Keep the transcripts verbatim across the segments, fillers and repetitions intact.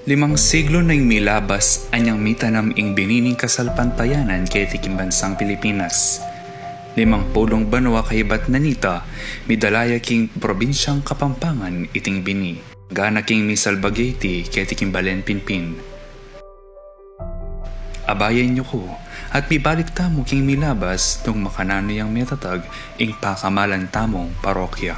Limang siglo na ing milabas anyang mitanam ing bini ning kasalpantayanan keti king bansang Pilipinas. Limang pulung banua kaybat na nita, midala ya king probinsyang Kapampangan iting bini. Gana king misalbage iti keti king balen Pinpin. Abayan yu ku, at mibalik tamu king milabas nung makananu yang metatag ing pakamalan tamung parokya.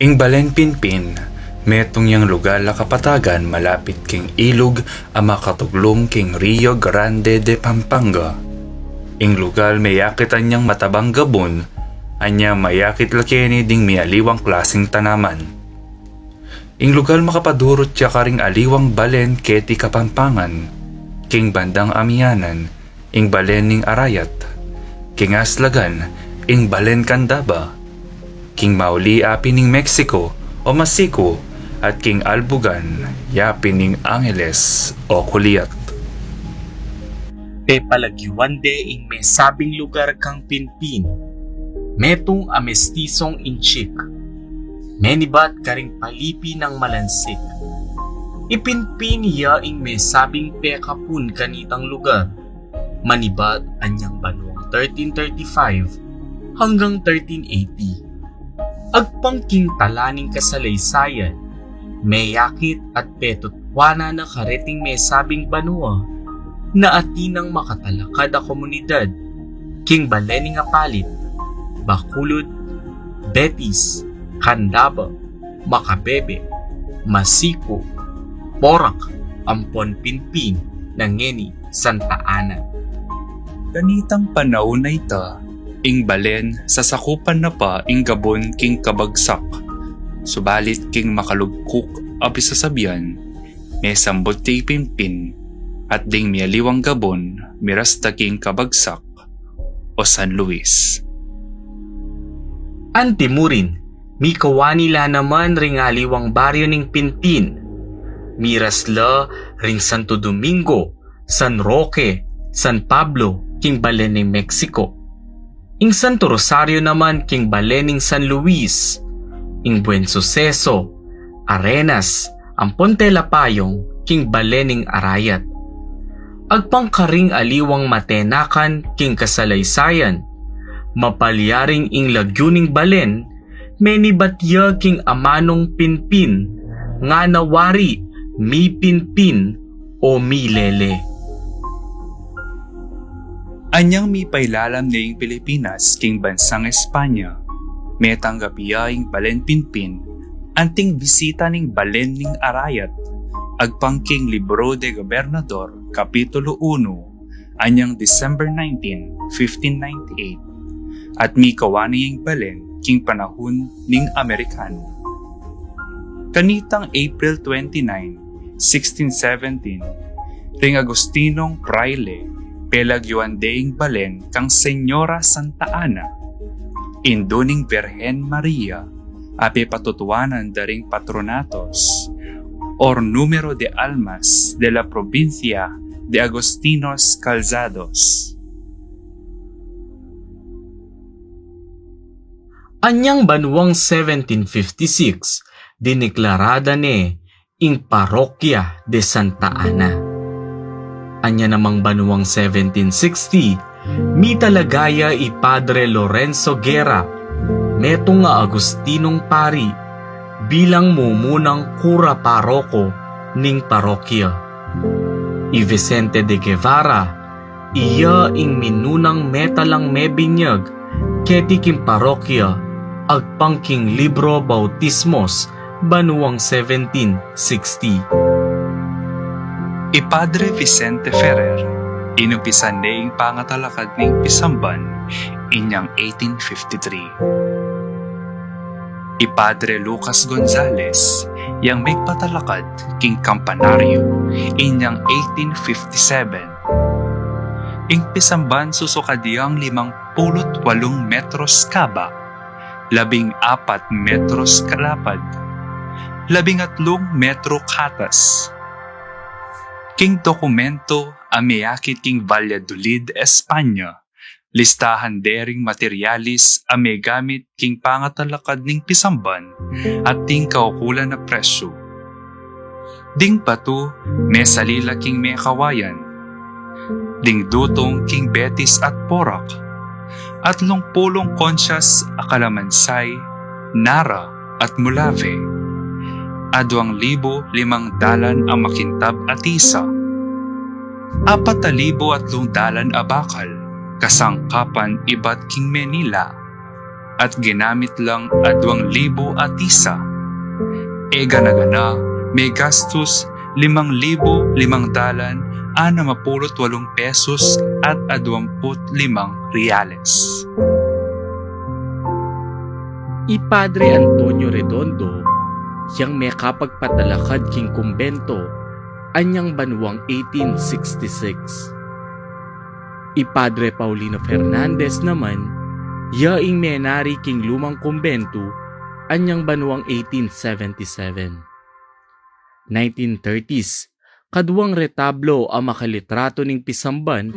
Ing balen Pinpin, metung yang lugal a kapatagan malapit king ilug a makatuglung king Rio Grande de Pampanga. Ing lugal meyakit anyang matabang gabun, anya mayakit la keni ding mialiwang klasing tanaman. Ing lugal makapadurut ya karing aliwang balen keti Kapampangan, king bandang amianan, ing balen ning Arayat, king aslagan, ing balen Candaba, king mauli api ning Mexico o Masiku, at king albugan, ya api ning Angeles o Culiat. Pepalagyuan de ing mesabing lugar kang Pinpin. Metung a mestisong Intsik. Menibat karing palipi nang malansik. I Pinpin ya ing mesabing pekapun kanitang lugar. Manibat anyang banuang thirteen thirty-five hanggang thirteen eighty. Agpang king tala ning kasaleysayan, meyakit at petutuanan na kareting mesabing banua na atin nang makatalakad a komunidad king balen ning Apalit, Bacolod, Betis, Candaba, Macabebe, Masico, Porac, ampon Pinpin, na ngeni Santa Ana. Kanitang panaun a ita, ing balen sasakupan na pa ing gabun king kabagsak. Subalit king makalugkuk a pisasabian, mesambut ya i Pinpin, at ding mialiwang gabun miras da king kabagsak o San Luis. Antimurin, mikawani la naman ring aliwang baryo ning Pinpin. Miras la ring Santo Domingo, San Roque, San Pablo, king balen ning Mexico. Ing Santo Rosario naman king balen ning San Luis. Ing Buen Suceso, Arenas, ampon Telapayong king balen ning Arayat. Agpang karing aliwang matenakan king kasaleysayan, mapalyaring ing lagyu ning balen, menibat ya king amanung Pinpin, ngana wari, mipinpin o milele. Anyang mipailalam ne ing Pilipinas king bansang Espanya, metanggap ya ing balen Pinpin anting bisita ning balen ning Arayat, agpang king Libro de Gobernador, Kapitulo uno, anyang December nineteen, fifteen ninety-eight, at mikawani ing balen king panahun ning Amerikano. Kanitang April twenty-nine, sixteen seventeen, ring Agustinong praile, pelagyuan de ing balen kang Senyora Santa Ana, indu ning Birhen Maria, a pepatutuanan da ring patronatos, or numero de almas de la provincia de Agostinos Calzados. Anyang banuang seventeen fifty-six, diniklara da ne ing Parokya de Santa Ana. Anya namang banuang seventeen sixty, mitalaga ya i Padre Lorenzo Guerra, metung a Agustinong pari, bilang mumunang kura paroko ning parokya. I Vicente de Guevara, iya ing minunang metalang mebinyag keti king parokya, agpang king Libro Bautismos, banuang seventeen sixty. I Padre Vicente Ferrer, inumpisan ne ing pangatalakad ning pisamban inyang eighteen fifty-three. I Padre Lucas Gonzalez, yang migpatalakad king kampanaryo inyang eighteen fifty-seven. Ing pisamban susukad yang limang pulu't walung metros kaba, labing apat metros kalapad, labing atlung metro katas. King dokumento a meyakit king Valladolid, Espanya, listahan dering materialis a megamit king pangatalakad ning pisamban at ding kaukulan a presyu. Ding batu, mesalila king mekawayan. Ding dutung king Betis at Porac. Atlung pulung konsyas a kalamansay, nara at mulave. Aduang libu limang dalan a makintab a tisa. Apat a libu atlung dalan a bakal, kasangkapan ibat king Menila, at ginamit lang aduang libu a tisa. E gana-gana, megastus limang libu limang dalan anam a pulu't walung pesos at aduamput limang reales. I Padre Antonio Redondo, yang mekapagpatalakad king kumbento, anyang banuang eighteen sixty-six. I Padre Paulino Fernandez naman, ya ing menari king lumang kumbentu, anyang banuang eighteen seventy-seven. Nineteen thirties, kaduang retablo a makalitrato ning pisamban,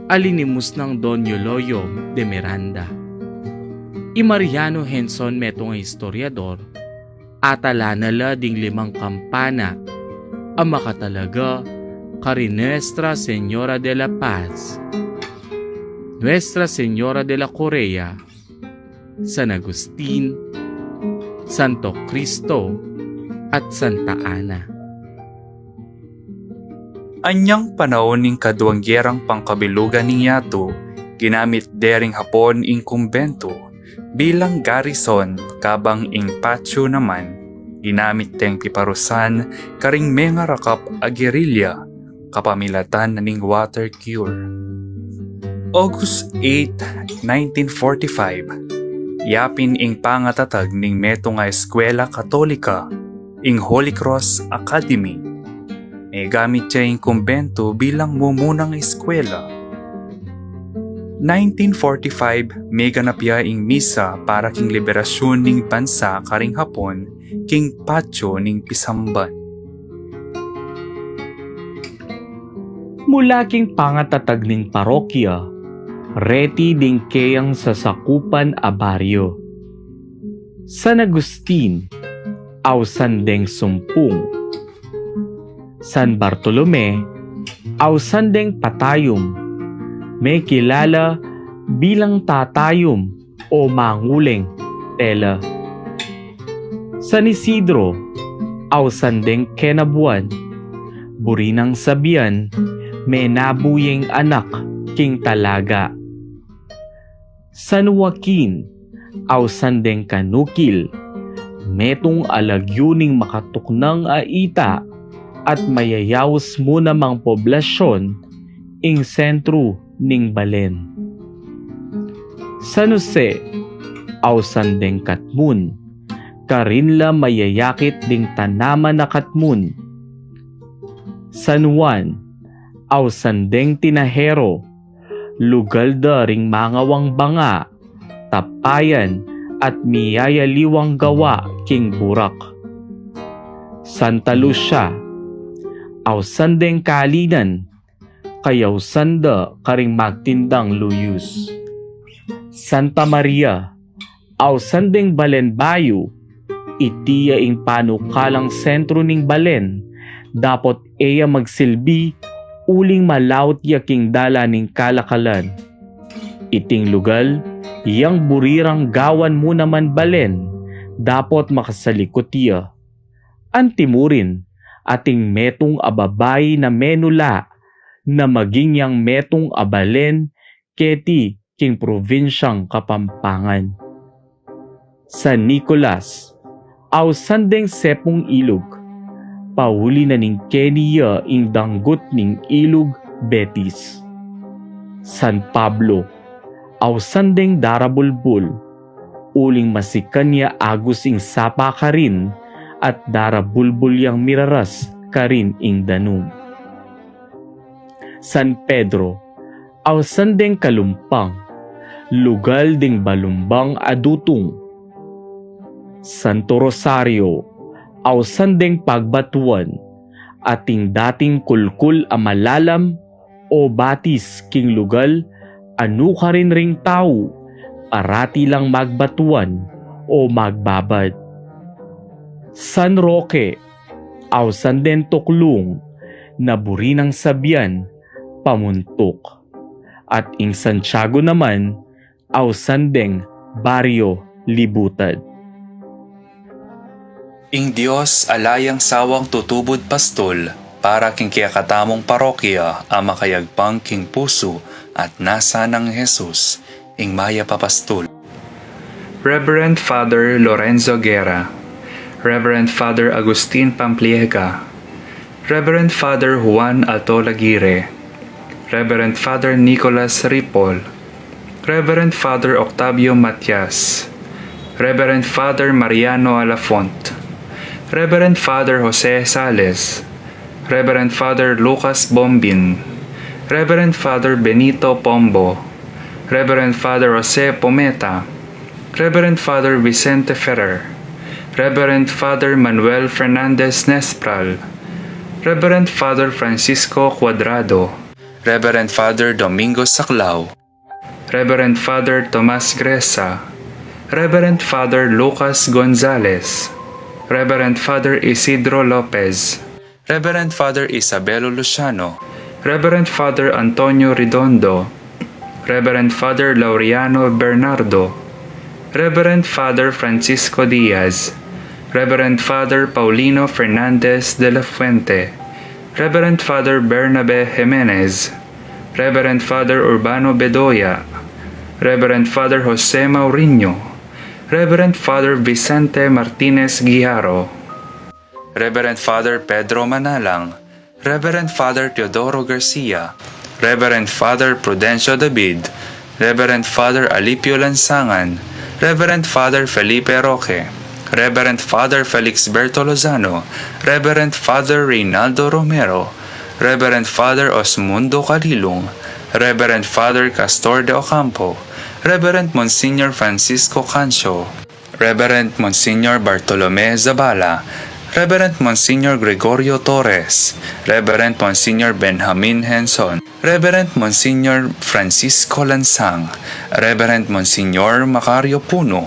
a linimus nang Don Euloyo de Miranda. I Mariano Henson, metung a historiador, atala na la ding limang kampana a makatalaga karin Nuestra Señora de la Paz, Nuestra Señora de la Correa, San Agustin, Santo Cristo, at Santa Ana. Anyang panaun ning kaduang gerang pangkabilugan ning yatu, ginamit dering Hapon ing kumbentu bilang garison, kabang ing patio naman ginamit deng piparusan karing mengarakap a gerilya kapamilatan na ning water cure. August eight, nineteen forty-five, yapin ing pangatatag ning metung a eskwela Katolika, ing Holy Cross Academy. Megamit ya ing kumbentu bilang mumunang eskwela. Nineteen forty-five, meganap ya ing misa para king liberasyun ning bansa karing Hapon king patio ning pisamban. Mula king pangatatag ning parokya, reti ding keyang sasakupan a baryo. San Agustin, ausan deng sumpung. San Bartolome, ausan deng patayum. Mekilala bilang tatayum o manguleng tela. San Isidro, ausan deng kenabuan. Buri nang sabian, menabu yeng anak king talaga. San Joaquin, ausan deng kanukil. Metung a lagyu ning makatuknang a ita at mayayaus mu namang poblasyon ing sentru ning balen. San Jose, ausan deng katmun. Karin la mayayakit ding tanaman a katmun. San Juan, ausan deng tinahero. Lugal da ring mangawang banga, tapayan, at miyayaliwang gawa king burak. Santa Lucia, ausan deng kalinan. Kayausan da karing magtindang luyus. Santa Maria, ausan deng balen bayu. Iti ya ing panukalang sentru ning balen, dapot e ya magsilbi uling malaut ya king dalan ning kalakalan. Iting lugal, yang buri rang gawan mu naman balen, dapot makasalikut ya. Antimurin, ating metung a babai na menula na maging yang metung a balen keti king probinsyang Kapampangan. San Nicolas, ausan deng sepung ilug, pauli na ning keni ya ing danggut ning ilug Betis. San Pablo, ausan deng darabulbul, uling masikan ya agus ing sapa karin at darabulbul yang miraras karin ing danum. San Pedro, ausan deng kalumpang, lugal ding balumbang a dutung. Santo Rosario, Ausan deng pagbatuan, ating dating kulkul a malalam o batis king lugal a nukarin ring tau, parati lang magbatuan o magbabad. San Roque, ausan deng tuklung na buri nang sabian pamuntuk. At ing Santiago naman, ausan deng baryo libutad. Ing Dios ala yang sawang tutubud pastul para king kekatamung parokya a makayagpang king pusu at nasa nang Jesus, ing mayap a pastul. Reverend Father Lorenzo Guerra, Reverend Father Agustin Pampliega, Reverend Father Juan Altola Aguirre, Reverend Father Nicolas Ripoll, Reverend Father Octavio Matias, Reverend Father Mariano Alafont, Reverend Father Jose Sales, Reverend Father Lucas Bombin, Reverend Father Benito Pombo, Reverend Father Jose Pometa, Reverend Father Vicente Ferrer, Reverend Father Manuel Fernandez Nespral, Reverend Father Francisco Cuadrado, Reverend Father Domingo Saclao, Reverend Father Tomas Gresa, Reverend Father Lucas Gonzalez, Reverend Father Isidro Lopez, Reverend Father Isabelo Luciano, Reverend Father Antonio Redondo, Reverend Father Laureano Bernardo, Reverend Father Francisco Diaz, Reverend Father Paulino Fernandez de la Fuente, Reverend Father Bernabe Jimenez, Reverend Father Urbano Bedoya, Reverend Father Jose Mourinho, Reverend Father Vicente Martinez Guijarro, Reverend Father Pedro Manalang, Reverend Father Teodoro Garcia, Reverend Father Prudencio David, Reverend Father Alipio Lansangan, Reverend Father Felipe Roque, Reverend Father Felixberto Lozano, Reverend Father Reynaldo Romero, Reverend Father Osmundo Calilung, Reverend Father Castor de Ocampo, Reverend Monsignor Francisco Cancio, Reverend Monsignor Bartolome Zabala, Reverend Monsignor Gregorio Torres, Reverend Monsignor Benjamin Henson, Reverend Monsignor Francisco Lansang, Reverend Monsignor Macario Puno,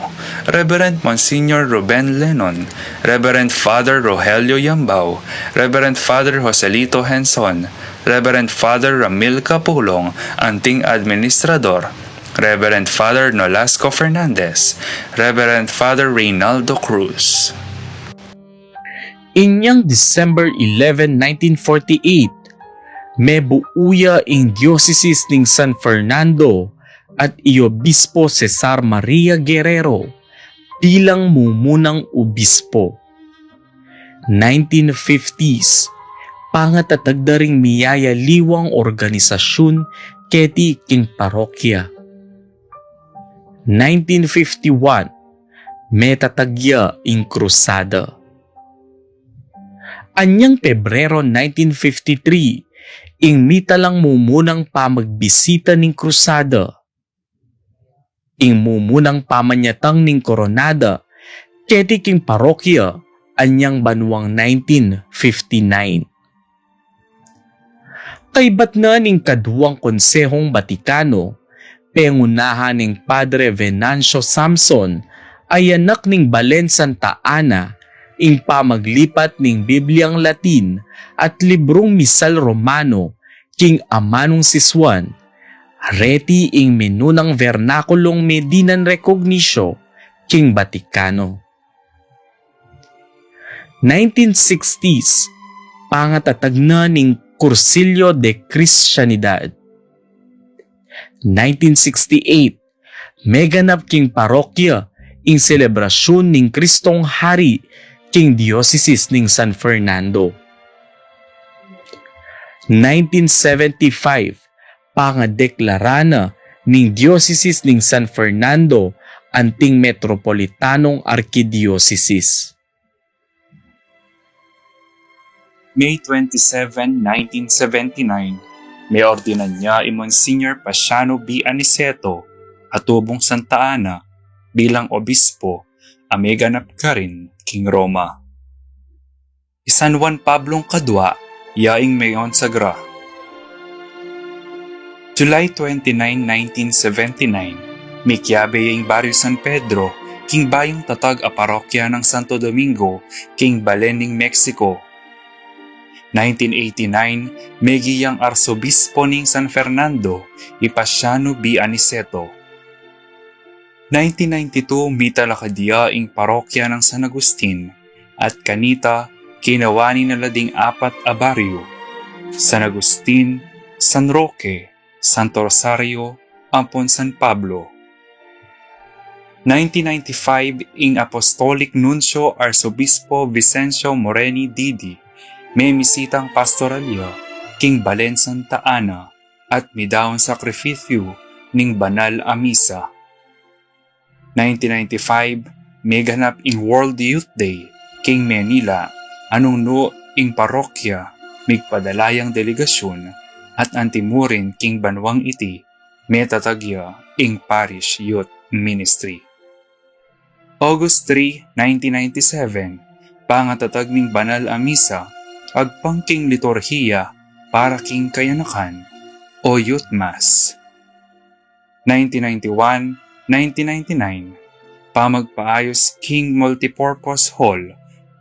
Reverend Monsignor Ruben Lenon, Reverend Father Rogelio Yambao, Reverend Father Joselito Henson, Reverend Father Ramil Capulong, anting administrador, Reverend Father Nolasco Fernandez, Reverend Father Reynaldo Cruz. Inyang December eleven, nineteen forty-eight, mebu ya ing Diosesis ning San Fernando at i Obispo Cesar Maria Guerrero bilang mumunang obispo. Nineteen fifties, pangatatag da ring miyayaliwang organisasyun keti king parokya. Nineteen fifty-one, metatag ya ing Krusada. Anyang Pebrero nineteen fifty-three, ing mitalang mumunang pamagbisita ning Krusada. Ing mumunang pamanyatang ning Koronada keti king parokya anyang banuang nineteen fifty-nine. Kaybat na ning kaduang Konsehong Batikano, pengunahan ning Padre Venancio Samson, a anak ning Balen Santa Ana, ing pamaglipat ning Bibliang Latin at librung misal Romano king amanung sisuan, reti ing minunang bernakulung medinan rekognisyo king Batikano. Nineteen sixties, pangatatag na ning Cursillo de Cristianidad. Nineteen sixty-eight, meganap king parokya ing selebrasyun ning Kristong Hari king Diosesis ning San Fernando. Nineteen seventy-five, pangadeklara na ning Diosesis ning San Fernando anting Metropolitanong Arkidiosesis. May twenty-seven, nineteen seventy-nine, meordinan ya i Monsignor Paciano B. Aniceto a tubong Santa Ana bilang obispo a meganap karin king Roma. I San Juan Pablong Kadua, ya ing Mayon Sagra. July twenty-nine, nineteen seventy-nine, mikiabe ya ing Baryo San Pedro, king bayung tatag a parokya nang Santo Domingo, king balen ning Mexico. Nineteen eighty-nine, megi yang Arsobispo ning San Fernando, i Paciano B. Aniceto. Nineteen ninety-two, mitalakad ya ing parokya nang San Agustin, at kanita, kinawani na la ding apat a baryo, San Agustin, San Roque, Santo Rosario, ampon San Pablo. Nineteen ninety-five, ing Apostolic Nuncio Arsobispo Vicencio Moreni Didi, memisitang pastoral ya king balen Santa Ana, at midaun sakrifisyu ning banal a misa. Nineteen ninety-five, meganap ing World Youth Day king Manila, a nung nu ing parokya, migpadala yang delegasyun, at antimurin king banuang iti, metatag ya ing Parish Youth Ministry. August three, nineteen ninety-seven, pangatatag ning banal a misa, agpang king liturhiya para king kayanakan, o Youth Mass. Nineteen ninety-one, nineteen ninety-nine, pamagpaayos king multipurpose hall,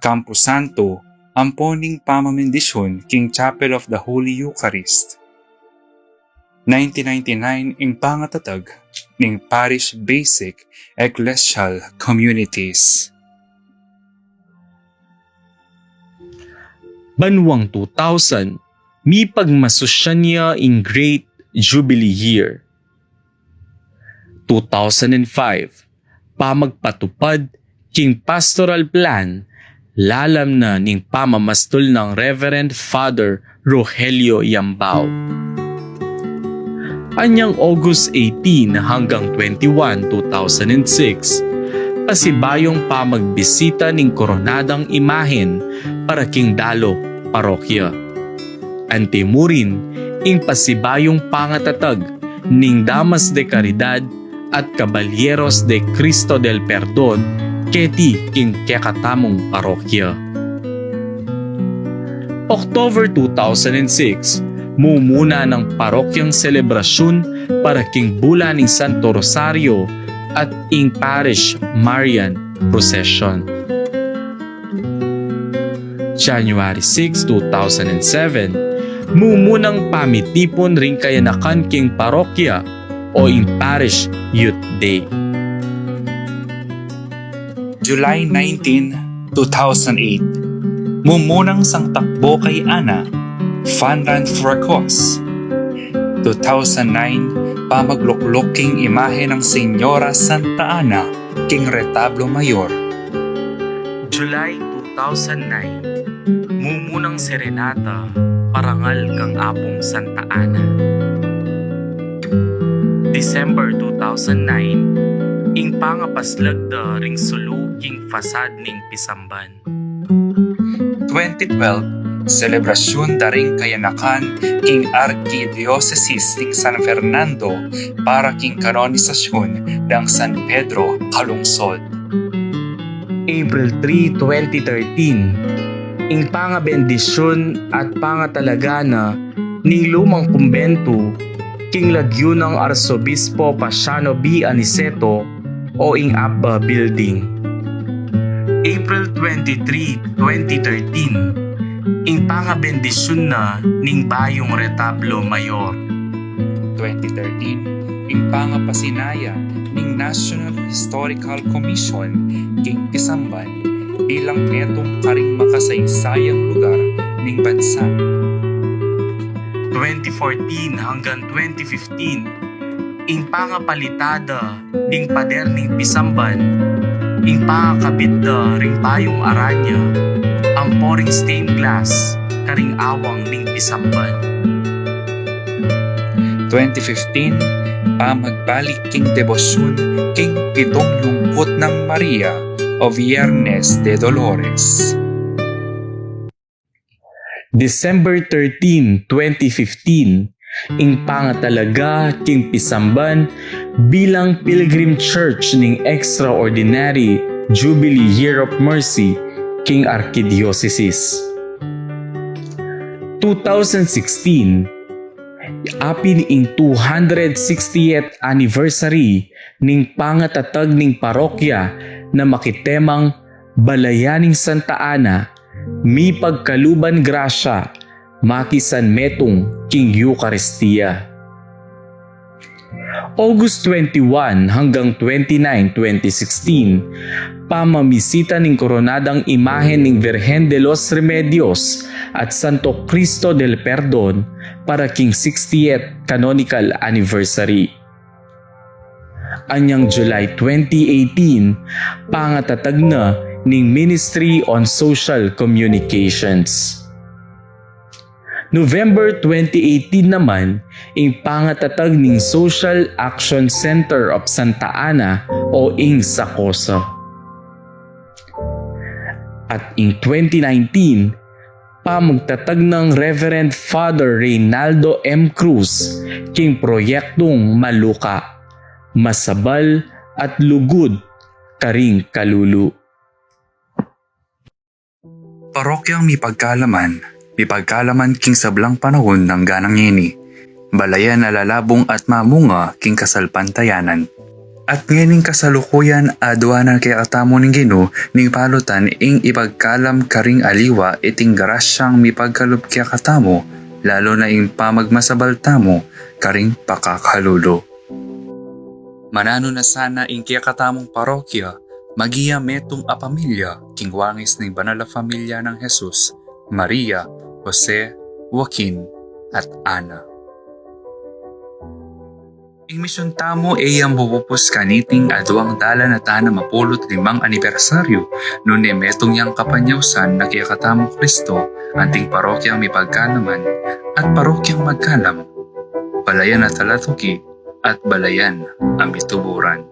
kampusanto, ampon ing pamabendisyun king Chapel of the Holy Eucharist. Nineteen ninety-nine, ing pangatatag ning Parish Basic Ecclesial Communities. Banuang two thousand, mipagmasusyan ya ing Great Jubilee Year. Two thousand and five, pamagpatupad king pastoral plan, lalam na ning pamamastul nang Reverend Father Rogelio Yambao. Anyang August eighteen hanggang twenty-one, two thousand and six, pasibayung pamagbisita ning koronadang imahen para king Dalo Parokya. Antimurin ing pasibayung pangatatag ning Damas de Caridad at Caballeros de Cristo del Perdon keti king kekatamung parokya. October two thousand and six, mumuna nang parokyang selebrasyun para king bulan ning Santo Rosario at ing Parish Marian Procession. January six, two thousand and seven, mumunang pamitipun ring kayanakan king parokya o ing Parish Youth Day. July nineteen, two thousand eight, mumunang sangtakbo kay Ana, Fun Run for a Cause. Two thousand nine, pamaglukluk king imahe nang Senyora Santa Ana king Retablo Mayor. July two thousand nine, mumunang serenata, parangal kang Apung Santa Ana. December two thousand nine, ing pangapaslag da ring sulu king fasad ning pisamban. Twenty twelve, selebrasyun da ring kayanakan king Arkidiosesis ning San Fernando para king kanonisasyun nang San Pedro Calungsod. April three, twenty thirteen, ing pangabendisyun at pangatalaga na ning lumang kumbentu king lagyu nang Arsobispo Paciano B. Aniceto o ing Abba Building. April twenty-three, twenty thirteen, ing pangabendisyun na ning bayung Retablo Mayor. Twenty thirteen, ing pangapasinaya ning National Historical Commission king pisamban bilang metung karing makasaysayang lugar ning bansa. Twenty fourteen hanggang twenty fifteen, ing pangapalitada ding pader ning pisamban, ing pangakabit da ring bayung aranya, ampo ring stained glass, karing awang ning pisamban. Twenty fifteen, pamagbalik king debosyun king pitung lungkut nang Maria o Viernes de Dolores. December thirteen, twenty fifteen, ing pangatalaga king pisamban bilang Pilgrim Church ning Extraordinary Jubilee Year of Mercy king Arkidiosesis. two thousand sixteen, apin ing two hundred sixtieth anniversary ning pangatatag ning parokya na makitemang Balayan ning Santa Ana, Mipagkaluban Grasya, Makisanmetung king Eukaristia. August twenty-one hanggang twenty-nine, twenty sixteen, pamamisita ning koronadang imahen ning Virgen de los Remedios at Santo Cristo del Perdon para king sixtieth canonical anniversary. Anyang July twenty eighteen, pangatatag na ning Ministry on Social Communications. November twenty eighteen naman, ing pangatatag ning Social Action Center of Santa Ana o ing SACOSA. At ing twenty nineteen, pamagtatag nang Reverend Father Reynaldo M. Cruz king proyektung Maluka, Masabal at Lugud karing Kalulu. Parokyang Mipagkalaman, mipagkalaman king sablang panaun nang ganang ini. Balayan a lalabung at mamunga king kasalpantayanan. At ngening kasalukuyan, aduanan kekatamu ning Ginu ning palutan ing ipagkalam karing aliwa iting grasyang mipagkalub kekatamu, lalu na ing pamagmasabal tamu karing pakakalulu. Mananu na sana ing kekatamung parokya, maging metung a pamilya king wangis ning banal a pamilya nang Jesus, Maria, Jose, Joaquin, at Ana. Ing misyun tamu e yang bubupus kaniting aduang dalan at anam a pulu't limang anibersaryu, nune metung yang kapanyausan na kekatamung Kristo, anting parokyang mipagkalaman at parokyang magkalam, balayan a talatuki at balayan a mituburan.